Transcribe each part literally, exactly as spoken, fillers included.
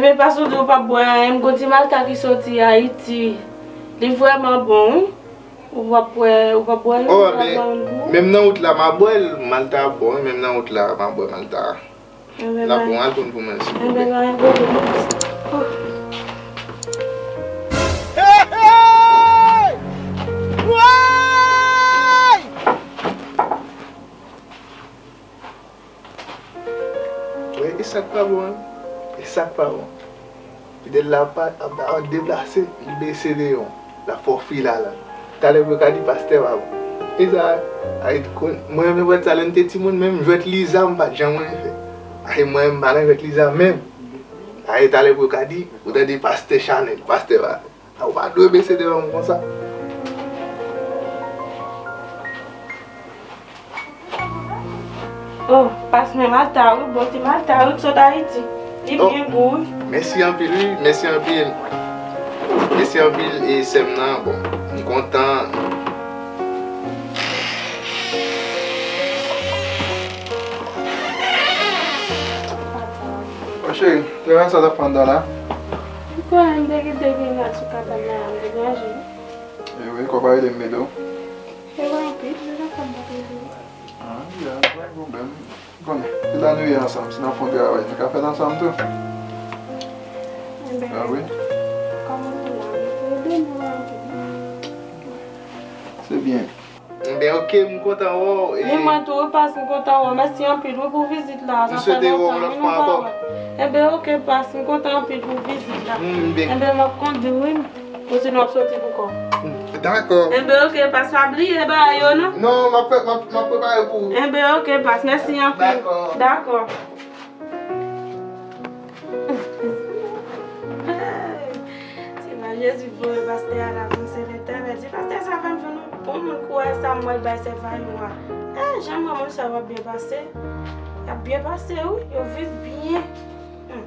E pa sou di ou p ap bwè anyen, m gon ti malta ki soti Ayiti. Li vrèman bon, wi. Ou p ap bwè, ou p ap bwè anyen, oh, ou p ap men bwè anyen pou ou. Menm nan wout la, m a bwè l, malta bon, wi, menm nan wout la, m a bwè malta. Enben, la, bon, al konn pou mwen, silvouplè. Enben, pa gen pwoblèm. Oh. Hey! Wi, e sa k pa bon, wi. E sa k pa bon. Fidèl la pa ap, ap deplase, li bese deyon. L ap fè w fila la. Talè pou yo ka di pastè pa bon. E sa, ay, mwen menm wè sa lè m te timoun, menm jwèt Liza m pa t janm renmen fè. Ay, mwen m pa nan jwèt Liza menm. Ay, talè pou yo ka di, ou tande pastè Chanèl, pastè pa bon. A, ou pa dwe bese devan m konsa. Oh, pas men malta wi, bon ti malta wi, k sot Ayiti. Li byen gou wi. Mèsi anpil wi, mèsi anpil. Mèsi anpil e sè m nan, bon, m kontan. Mon cheri, te wè sa t ap fè anndan la? M kwè m te kite Grenad sou kabann la, m te manje. E wi, kòman w rele m, Milo? E wi, anpil, m te kapab bat rele w. Ah, ya, pa gen pwoblèm. Konnen, se la nou ye ansanm, si n ap fè yon travay, nou ka fè l ansanm tou. Enben, ah wi, kòman nou la? Ede nou anpil. Se byen. Enben, oke, m kontan wè w, e men mwen tou, wi, pas, m kontan wè w. Mèsi anpil, wi, pou vizit la. Sa fè lontan, wi, nou pa wè. Enben, oke, pas, m kontan anpil pou vizit la. Enben, m ap kondui, wi. Ou sinon w ap soti pou kò w. Dakò. Enben, oke, pas, pa bliye bagay yo, non. Non, m ap fè, m ap, m ap prepare pou ou. Enben, oke, pas, mèsi anpil. Dakò. Dakò. Se pa Jezi voye pastè a la, konn se Letènèl. Se pastè sa fè m jwenn yon bon moun kouraj sa m wè l bay sè Fayou a. Eh, jan m wè moun sa yo ap byen pase. Y ap byen pase, wi. Yo viv byen. Hmm.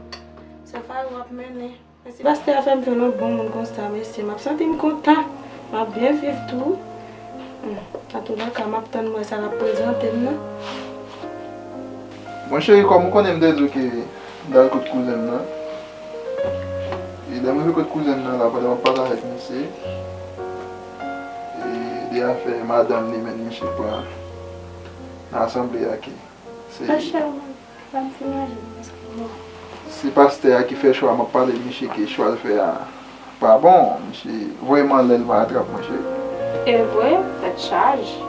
Sè Fayou ap mennen. Mèsi pastè a fè m jwenn yon bon moun konsa, mesye. M ap santi m kontan. M ap byen viv tou. Hmm, antoulèka, m ap tann mwen sa l ap prezante m nan. Bon, cheri, kòm ou konnen m te di w ke m t al kot kouzen m nan. E lè m rive kot kouzen m nan la, pandan m ap pale avèk misye, e de afè madanm li menm misye pran nan asanble a ke se... Monchè, ou menm, ban m ti manje, paske m bon. Se pastè a ki fè chwa, m ap pale misye ke chwa l fè a pa bon, misye voye m anlè, l pa atrap mwen, cheri. E vre, tèt chaje.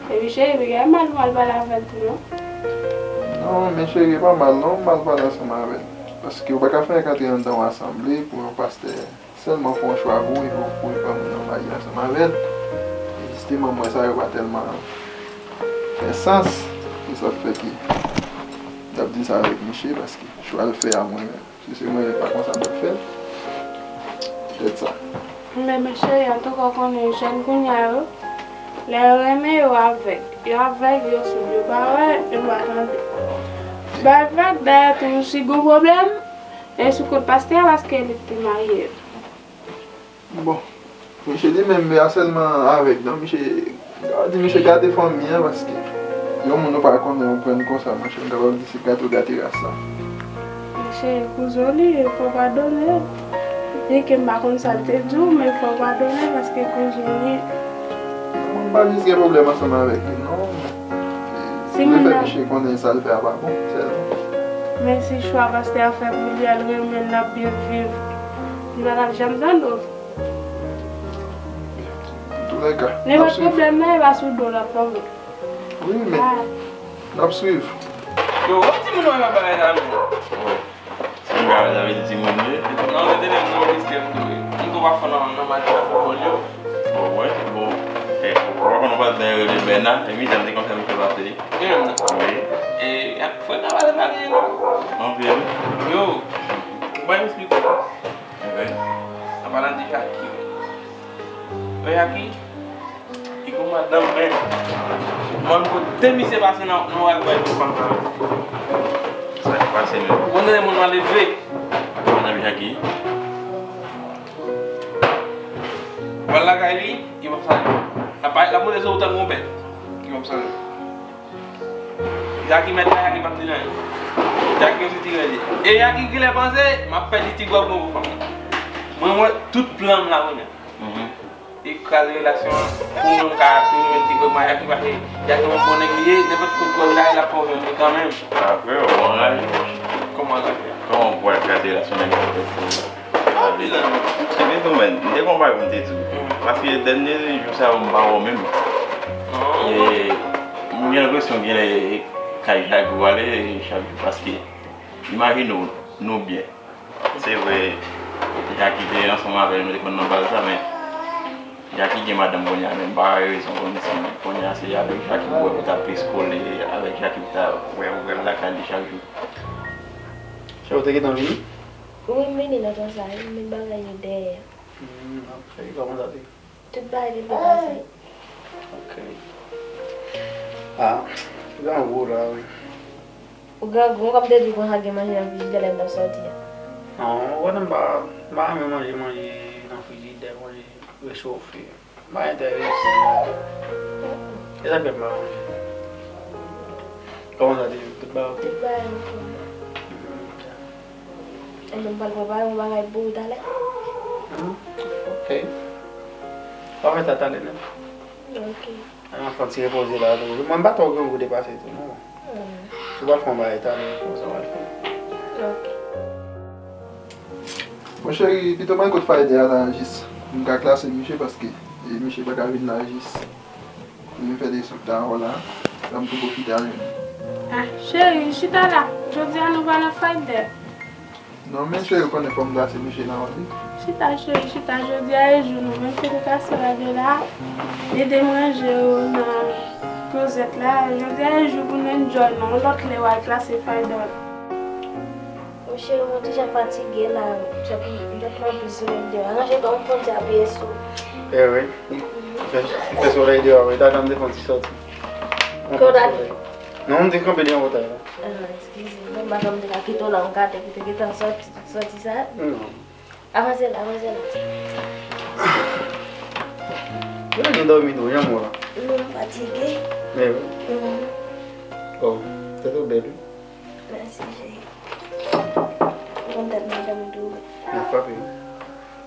Epi cheri, piga e mal pou m al pale avè l tou, non? Non, men cheri, e pa mal non, m al pale ansanm avè l. Paske ou pa ka fè yon antre anndan yon asanble pou yon pastè sèlman fè yon chwa pou ou, epi ou kouri pran moun nan marye ansanm avè l. E jisteman, m wè sa yo pa tèlman fè sans. Se sa k fè ke m t ap di sa avèk misye, paske chwa l fè a mwen menm. Si se mwen, e pa konsa m t ap fè l. Petèt sa. Men, men cheri, antouka, ou konnen jèn kounye a yo, lè yo renmen, yo avèg. Yo avèg, yo soud, yo pa wè, yo pa tande. Bay vag, dayè tou, si gon pwoblèm, e sou kont pastè a, paske li te marye. Bon, misye li menm, li pa sèlman avèg, non, misye, sa vle di misye gate fanmi an, paske yon moun ou pa konnen, ou pran l konsa, monchè, m kapab di se gate w gate ras la. Monchè, kouzen w li ye, fò w padone l. Byenke m pa konn sa l te di w, men fò w padone l, paske kouzen w li ye. Non, m pa jis gen pwoblèm ansanm avèk li, non. Si m vle fè misye konnen sa l fè a pa bon, sèlman. Men si chwa pastè a fè pou li, al renmen l, l ap byen viv, li pa t ap janm tande w. Antoulèka, nenpòt pwoblèm nan, e pa sou do l ap tonbe. Wi, men n ap swiv. Yo, wè timoun yo nan bagay sa menm. Si m ka wè sa vin timoun yo. Non, yo te lè m nan ministè m tou wi. M tou pa fò nan, nan match la foutbòl yo. Bon, wè, bon. E, ou pa konn yon patnè yo rele Bèna, e misye m te konn fè misye pase. Li menm nan. Wi. E, y ap frekan pale pale non. Anpil. Yo, ou pa eksplike w. Wi. An palan de Jaki. Wi, Jaki. Li gon madanm, men. Mwen, kote misye pase nan, nan wak bay pou fanm sa. Sa k pase menm? Ou konn tande moun malelve. Madanm Jaki. Ou al lakay li, li p ap salye w. L ap, l ap monte sou ou tankou yon bèt. Li p ap salye w. Jaki mèt la, Jaki p ap di l anyen. Jackie soti rele. E Jackie genlè panse m ap pèdi ti gwòg mwen pou fanm. Mwen, mwen, tout plan m la kounye a. Mhm. E kraze relasyon an, pou mwen ka tounen ti gwòg mwen a Jackie, paske Jackie yon bon nèg li ye, nenpòt kout gwòg la, l ap fè w jwenn li kanmenm. Apre, w anraje. Kòman anraje? Kòman w pral kraze relasyon nèg la avèk ou? Anpil, anpil. Ebyen, tou, men, m te gen yon bagay pou m te di w. Paske dènye jou sa yo, m pa wè w menm. E, m gen enpresyon genlè kay Jackie w ale chak jou, paske imajine w, nou byen. Se vre, Jackie te ansanm avè l, nou te konn nan baz la, men Jackie gen madanm kounye a, men m pa wè rezon pou m di kounye a se avèk Jackie pou wè pou ta plis kole, avèk Jackie pou ta wè ou wè l lakay li chak jou. Chè, ou te gentan vini? Wi, m vini nan tan sa, wi, m met bagay yo dèyè. Hmm, ok, kòman sa te? Tout bagay te byen pase. Ok. Ah, grangou la, wi. Ou grangou, kòm te di konsa gen manje nan frijidè lè m t ap sòti a. Non, ou konnen m pa, m pa renmen manje, manje nan frijidè, manje rechofe. M pa enterese. E sa k fè m pa manje. Kòman sa te ye? Tout bagay ok? Tout bagay ok. Ebyen, m pral prepare yon bagay pou ou talè. Hmm, ok. W a fè sa talè nèt. Ok. An fè yon ti repoze la tou. Mwen m pa twò grangou depase tou, non. Hmm. Ou pral fè yon bagay talè, konsa w al fè. Ok. Bon, cheri, pito m al kot Fayde a la jis pou m ka klase misye, paske, e, misye pa ka vin la jis. Mwen fè de sou ta wò la, la m tou pwofite al jwenn. Ah, cheri, chita la. Jodi a nou pa nan fight dè. Non, men cheri, ou konnen fò m glase misye nan wòl li. Chita, cheri, chita. Jodi a e jou nou, men fè de kase lave la. Ede m ranje yo nan klozèt la. Jodi a e jou pou nou enjoy, non. Lòt lè w al klase fight dè. Wi, cheri, mwen deja fatige la. M t ap, m t ap pran plis solèy deyò. Ranje kò m fon ti apiye sou. E wi. Li fè, li fè solèy deyò, wi. Tande m te fè yon ti sòti. Kote w t ale? Non, m te kanpe devan pòtay la. Ah, eskize m. Mwen pa konn m te ka kite w la, yon gate ki te gentan sòti, sòti sa. Non. Avanse la, avanse la. Ou te gen dòmi tou, janm wè la. Non, m fatige. Men wi. Mhm. Oh, tèt ou bèl, wi. Mèsi, cheri. Ou konn tèt madanm tou. Nan frape.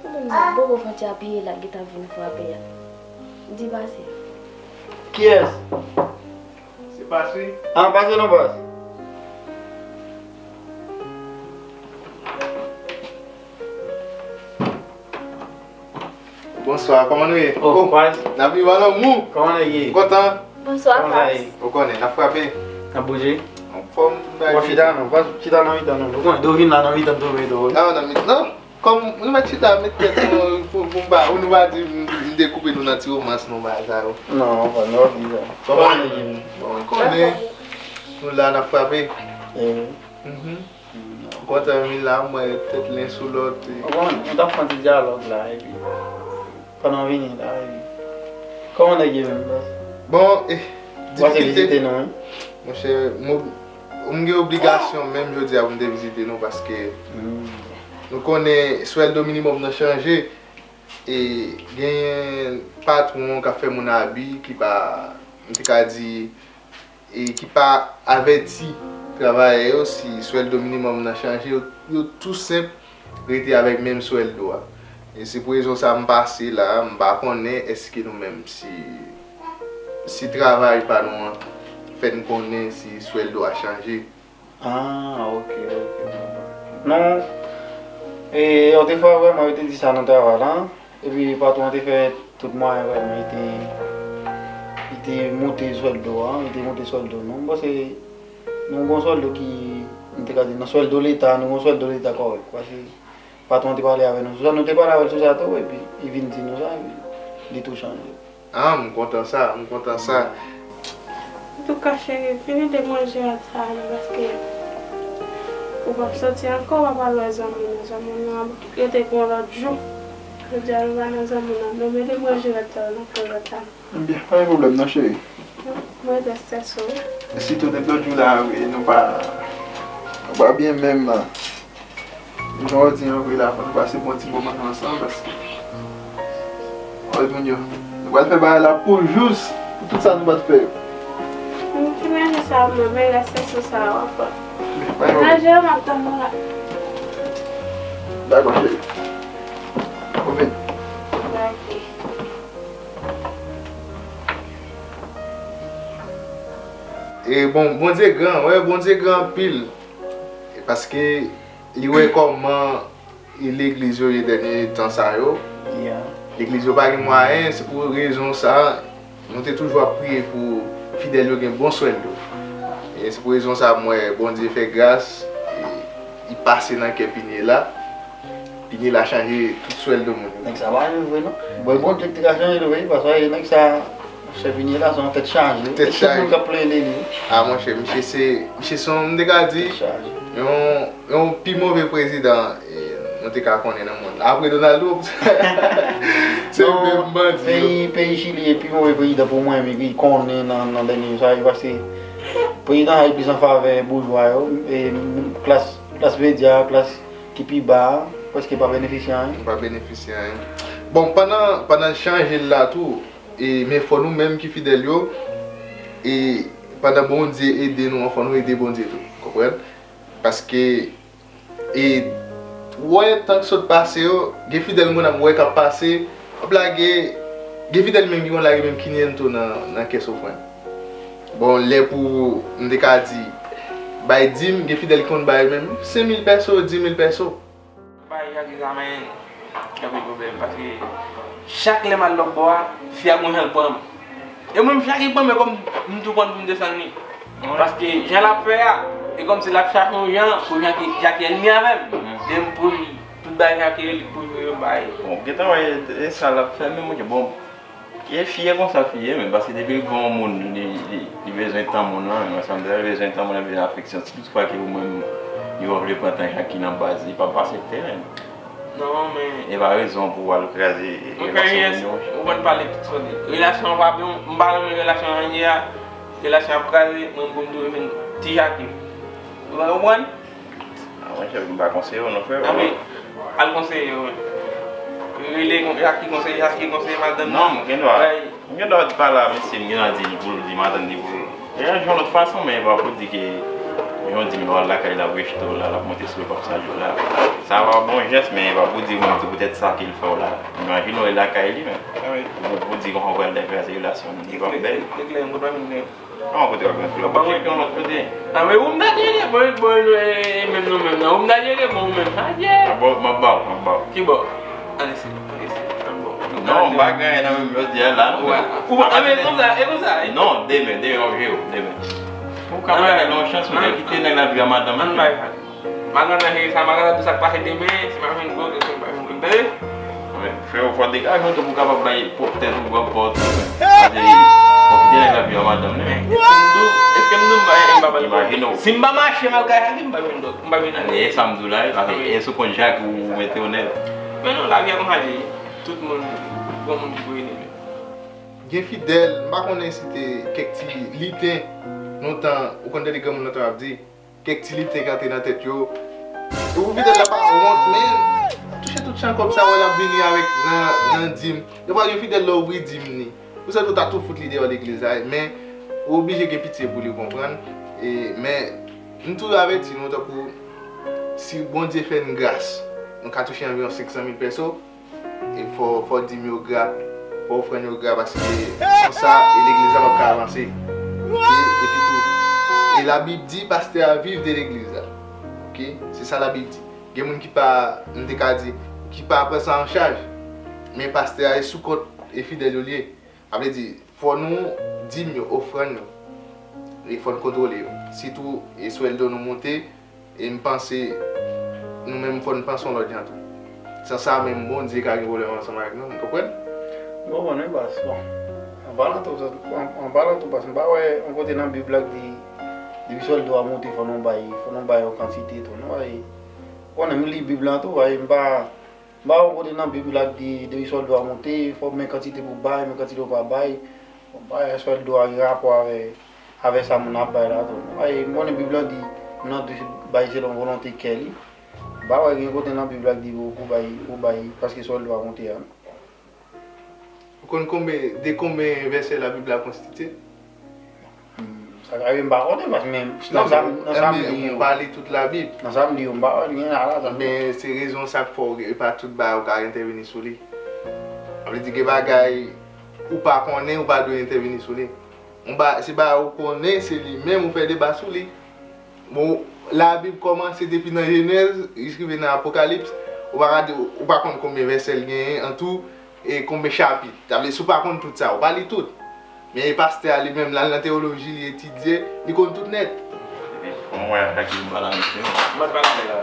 Ou menm sa, poko fè ti apiye la ki t ap vin frape a. Di pase. Kiyès? Se Pas wi. Ah, pase non, Pas. Bonswa, kòman nou ye? Oh, Pas. N ap viv an lanmou. Kòman nèg ye? M kontan. Bonswa, Pas. Ou konnen, n ap frape. N ap bouje. Anfòm, tout bagay. Bon, chita non, Pas, chita nan mitan non. Ou konnen, do vin la nan mitan tou, tou. Ah, nan mitan, non. Kòm nou mèt chita, met tèt nou pou, pou m pa, ou nou pa di m, m dekoupe nou nan ti romans nou bagay sa yo. Non, pa nou di sa. Kòman nèg ye? Bon, ou konnen, nou la n ap frape. Eh wi. Mhm. Kontan wi la, m wè tèt len sou lòt. Bon, nou t ap fè yon ti dyalòg la, epi pandan w vini la, epi kòman nèg ye menm, baz? Bon, eh, w pase difikilte vizite nou, wi. Monchè, m ob-, m gen obligasyon menm jodi a pou m te vizite nou, paske nou konnen swèldo minimòm nan chanje, e genyen patwon k ap fè moun abi ki pa, m te ka di, e ki pa avèti travayè yo si swèldo minimòm nan chanje, yo, yo tou senp rete avèk menm swèldo a. E se pou rezon sa a m pase la, m pa konnen èske nou menm si, si travay pa nou an fè n konnen si swèldo a chanje. Ah, ok, ok, m konprann. Non, e, yo te fè vrèman, yo te di sa nan travay la. Epi patwon an te fè tout mwayen vrèman, li te, li te moute swèldo a, li te moute swèldo nou. M panse nou gon swèldo ki, m te ka di, nan swèldo leta, nou gon swèldo leta kòrèk. Paske patwon an te pale avè nou sou sa, nou te pale avè l sou sa tou, epi li vin di nou sa, epi li tou chanje. Ah, m kontan sa, m kontan sa. Antouka, cheri, fini de manje rad sa a non, paske ou p ap sòti ankò, w ap al wè zanmi nou. Zanmi nou ap rete pou yon lòt jou. Jodi a, nou pa nan zanmi nou. Non, mete manje rad sa a nan klozèt la. Ebyen, pa gen pwoblèm non, cheri. Mwen rete strès ou, wi. Sitou depi lòt jou la, wi, nou pa, nou pa byen menm. Jan w di an vre la, fò nou pase bon ti moman nou ansanm, paske, wè moun yo, nou pral fè bagay la pou jous, pou tout sa nou pa t fè yo. M fin ranje Sa mwen, men rès leson sa a w ap pran. Nan je m ap tann ou la. Dakò, cheri. Ou vin. Ok. E bon, Bondye gran, wè, Bondye gran anpil. E paske li wè kòman e legliz yo ye dènye tan sa yo. Legliz yo pa gen mwayen, se pou rezon sa a, nou te toujou ap priye pou fidèl yo gen bon swèldo. E se pou rezon sa a, m wè Bondye fè gras, e, li pase nan kè Pinye la. Pinye la chanje tout swèldo moun yo. Nèg sa pa menm vre non. Bon, Bondye ki te ka chanje l wi, paske nèg sa Chèf Inye la se yon tèt chaje. Tèt chaje. Tout moun k ap plenyen de li. A monchè, misye se, misye se yon, m te ka di, yon, yon pi move prezidan, e, nou te ka konnen nan mond la. Apre Donald Trump, se menm bandi yo. Peyi, peyi Chili e pi move prezidan pou mwen, men ki konnen nan, nan dènye sa yo, paske prezidan sa yo plis an favè boujwa yo, e klas, klas medya, klas ki pi ba a, prèske pa benefisye anyen. Pa benefisye anyen. Bon, pandan, pandan l chanje l la tou, E, men fò nou menm ki fidèl yo, e, pandan Bondye ede nou an, fò nou ede Bondye tou, konprann? Paske, e, w wè tan k sot pase yo, gen fidèl moun ap wè k ap pase, w ap lage, gen fidèl menm ki konn lage menm kinnyento nan, nan kès ofrann. Bon, lè pou, m te ka di, bay dim, gen fidèl ki konn bay menm senk mil pèso, dis mil pèso. Bay Jackie sa, men, gen anpil pwoblèm, paske chak lè m al lòt bò a, fi a gon jan l pran m. E mwen menm, Jackie pran m, e kòm m tou pran l pou m desann li. Paske jan l ap fè a, e kòmsi l ap chache yon jan pou Jackie, Jackie ènmi avè m. Lè m pou li, tout bagay Jackie rele pou jwe yo bay. Bon, gentan wè, e sa l ap fè, men mwen, bon, E fi a konsa fi ye, men paske depi l gen yon moun, li, li, li bezwen tan moun lan, men sa m di a, li bezwen tan moun lan, li bezwen afeksyon. Si toutfwa ke ou menm, li pa vle pran tan Jackie nan baz, li p ap aksepte, men. Non, men. E pa rezon pou w al kraze relasyon moun yo, monchè. Ou konn pale tout sa w di. Relasyon an pa bon, m pa renmen relasyon an ye a. Relasyon ap kraze, mwen pou m tou vin ti Jackie. Ou konprann? A, mwen, chèf, m pa konseye w, non, frè. Anben, al konseye yo, men. Rele kon-, Jackie konseye, Jackie konseye madanm nan. Non, m gen dwa, m gen dwa pale a mesye, m gen dwa di li pou l di madanm li pou l. E yon lòt fason, men e pa pou di ke yon di m lè w al lakay li, l ap rejte w la, l ap monte sou w, l ap salye w la. Sa va bon jès, men e pa pou di, m di poutèt sa ke l fè w la. Imajine w lakay li, men. Pou, pou di konsa w pral degraze relasyon, li p ap bèl. Li klè, m konn pa vin klè. An kote w ap mete la? Bon, yon lòt kote. A, men ou m ta jere, bon, bon, e, menm nou menm nan. Ou m ta jere, bon, ou menm. Adye! A, bon, m ap ba w, m ap ba w. Ki bò? An isi, an isi, an bò. Non, m pa gen anyen nan men m jodi a la, non. Ou pa, a, men, konsa, e konsa, e? Non, demen, demen, m ap jere w, demen. Ou ka bay nèg la yon chans, ou te kite nèg la viv a madanm li. Madanm nan jere sa, madanm nan di sa k pase demen, si m pa jwenn gwo, si m pa jwenn gwo, tande? Frè, fò w degaje w tou pou w kapab bay pwòp tèt ou, pran pa w tou. Paske fò w kite nèg la viv a madanm li, men. Èske m di w, èske m di w m pa, m pa bay pwòp? Imajine w. Si m pa mache, m al kay Jackie, m pa jwenn dòt, m pa jwenn anyen. E sa m di w la, paske e sou kont Jackie ou mete w nèt. Men non, lavi a konsa l ye. Tout moun, gon moun ki pou ede li. Gen fidèl, m pa konnen si te kèk ti liten, lontan, ou konn tande granmoun lontan ap di, kèk ti liten k antre nan tèt yo. Epi fidèl la pa wont, men, touche tout chan kòb sa, wè l ap vini avèk nan, nan dim. Defwa, gen fidèl lè w ouvri dim li, ou santi w ta tou fout li deyò legliz la, men, ou oblije gen pitye pou li, w konprann. E, men, m toujou avèti nou, tankou, si Bondye fè n gras, nou ka touche anviwon senk san mil pèso, E fò, fò dim yo gra, fò ofrann yo gra, paske san sa, e legliz la p ap ka avanse. Oke? Epi tou, e Labib di pastè a viv de legliz la. Oke? Se sa Labib di. Gen moun ki pa, m te ka di, ki pa pran sa an chaj. Men pastè a e sou kont e fidèl yo l ye. Sa vle di, fò nou, dim yo, ofrann yo, e fò n kontwole yo. Sitou, e swèldo nou monte, e m panse, nou menm, fò n panse yon lòt jan tou. San sa, menm Bondye ka gen pwoblèm ansanm avèk nou, nou konprann? M konprann, wi, baz. Bon, an palan tou, an, an palan tou, baz, m pa wè yon kote nan Bib la k di, depi swèldo a monte, fò nou bay, fò nou bay yon kantite tou, non, e, ou konnen, m li Bib la tou, e, m pa, M pa wè yon kote nan Bib la k di, depi swèldo a monte, fò w gen kantite pou w bay, men kantite w pa bay. Bon, m pa wè swèldo a gen rapò avè, avè sa moun nan ap bay la tou. Bay, m konnen Bib la di, moun nan dwe bay selon volonte kè li. M pa wè gen kote nan Bib la k di pou, pou bay, pou bay, paske swèldo a monte a, non. Ou konn konbyen, de konbyen vèsè Labib la konstitye? Hmm, Sa ka rive m pa konnen, paske men nan sa m li yo, nan sa m li yo, m pa li tout Labib. Nan sa m li yo, m pa wè l gen la, la, sa. Ebyen, se rezon sa k fè w, e pa tout bagay ou ka entèveni sou li. Sa vle di gen bagay ou pa konnen, ou pa dwe entèveni sou li. Yon ba-, se bagay ou konnen, se li menm, ou fè deba sou li. Bon, Labib kòmanse depi nan Jenèz, jis rive nan Apokalips, ou pa ka di, ou pa konn konbyen vèsè l genyen, an tou, e konbyen chapit. Sa vle di, si w pa konn tout sa, ou pa li tout. Men pastè a li menm, l al nan teyoloji, li etidye, li konn tout nèt. Epi, kòman w wè ak Kaki m pale avèk li? Mwen pale avè l la.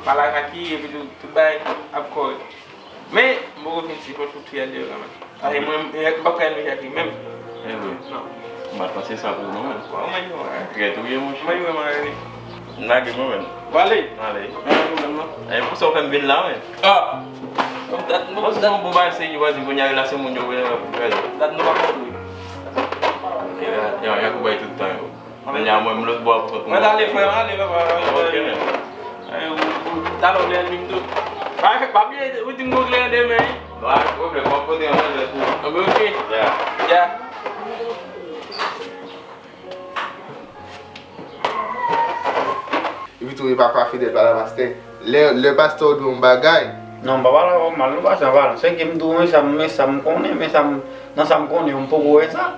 Pale ak Kaki, epi tou, tout bagay ap kòrèk. Men, m poko fin sipòte tout fi a deyò kanmenm. Paske mwen, m p ap ka enjoy ak li menm. Anmwey. Non. M pa t panse sa pou ou non, men. Bon, mwen, mwen. Trèt ou ye, monchè. Mwen, mwen, mwen. M lage mwen menm. Bon, ale. Ale. Mwen, mwen, mwen. E pou sa w fè m vin la, men. Ah! Bon, dat, bon, dat. Bon, se yon bon bagay, se ki va di, kounye a, relasyon moun yo, kounye a, kounye a. Dat nou pa konprann. Ya, ya, ya, kou bay tout tan, yo. Kounye a, mwen, m lòt bò a pou kont mwen. Mwen, ale, frè, ale, papa. Ok, men. Talè w vle ènmi m tou. Pa, pa bliye, ou di m gon kleren demen, wi. Pa gen pwoblèm, m ap pote yon lòt lè pou ou. Anben, ok. Ya. Ya. Epi tou, e pa, pa fidèl, pa la pastè. Lè, lè pastè w di yon bagay. Non, m pa pale avè w mal, non, pastè, m pale. Se ke m di w, men sa, men sa m konnen, men sa m, nan sa m konnen, m poko wè sa.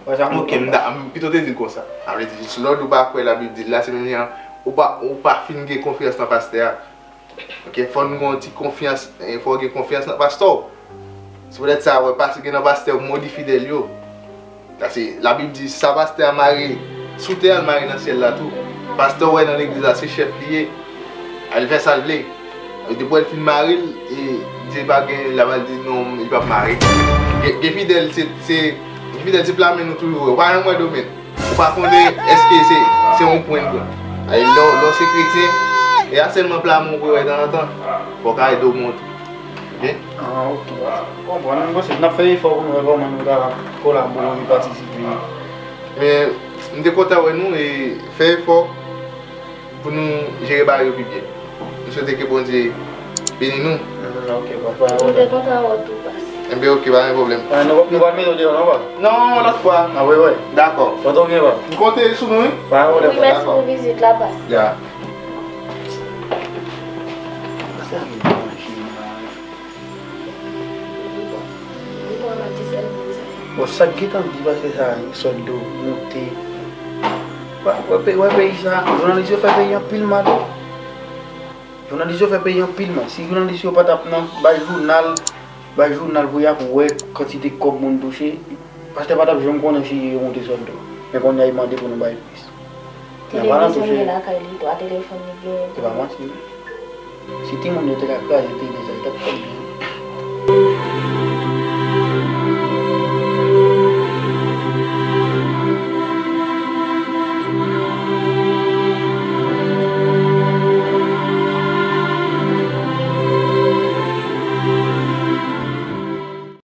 Wè sa m poko wè. Ok, m da, m pito te di l konsa. Sa vle di, jis lòd ou pa kwè Labib di l la, se menm jan, ou pa, ou pa fin gen konfyans nan pastè a. Ok, fò n gen yon ti konfyans, eh, fò w gen konfyans nan pastè w. Se poutèt sa, wè, pastè, gen nan pastè yo mòd fidèl yo. Paske Labib di, sa pastè a mare sou tè a, l mare nan syèl la tou. Pastè w wè nan legliz la, se chèf li ye. Al fè sa l vle. Depi w wè l fin mare l, e Dye pa gen, l ap al di non, li p ap mare. Gen, gen fidèl, se, se, gen fidèl, se pla men nou toujou wè. Ou pa janm wè do men. Ou pa konnen èske se, se yon pwen l pran. Ay, lè w, lè w se kretyen, e a sèlman pla men w pou wè tanzantan. Fò w ka ede w montre. Ok? Ah, ok. Konprann. Mwen panse n ap fè efò pou nou wè kòman nou ta kolabore, patisipe. Men, m te kontan wè nou e fè efò pou nou jere bagay yo pi byen. M swete ke Bondye beni nou. Mm, ok, papa. Nou te kontan wè w tou, pas. Enben, ok, pa gen pwoblèm. Ah, nou, nou pral mete w deyò, non, pa? Non, yon lòt fwa. Ah, wi, wi. Dakò. Kontan w byen, pa? M konte sou nou, wi. Pa gen pwoblèm. Wi, mèsi pou vizit la, pas. Ya. Bon, sa k gentan di pastè sa, sòt do moute. Wè, wè, pe-, wè peyi sa, jounalis yo fè peyi anpil mal, wi. Jounalis yo fè peyi anpil mal. Si jounalis yo pa t ap nan bay jounal, bay jounal pou y ap wè kantite kòb moun touche, pastè pa t ap janm konnen si yo moute sòt do. Men kounye a, y mande pou nou bay plis. Televizyon li gen lakay li, twa telefòn li gen. Se pa manti, non. Si timoun yo te ka kraze tele sa, yo t ap fè l byen.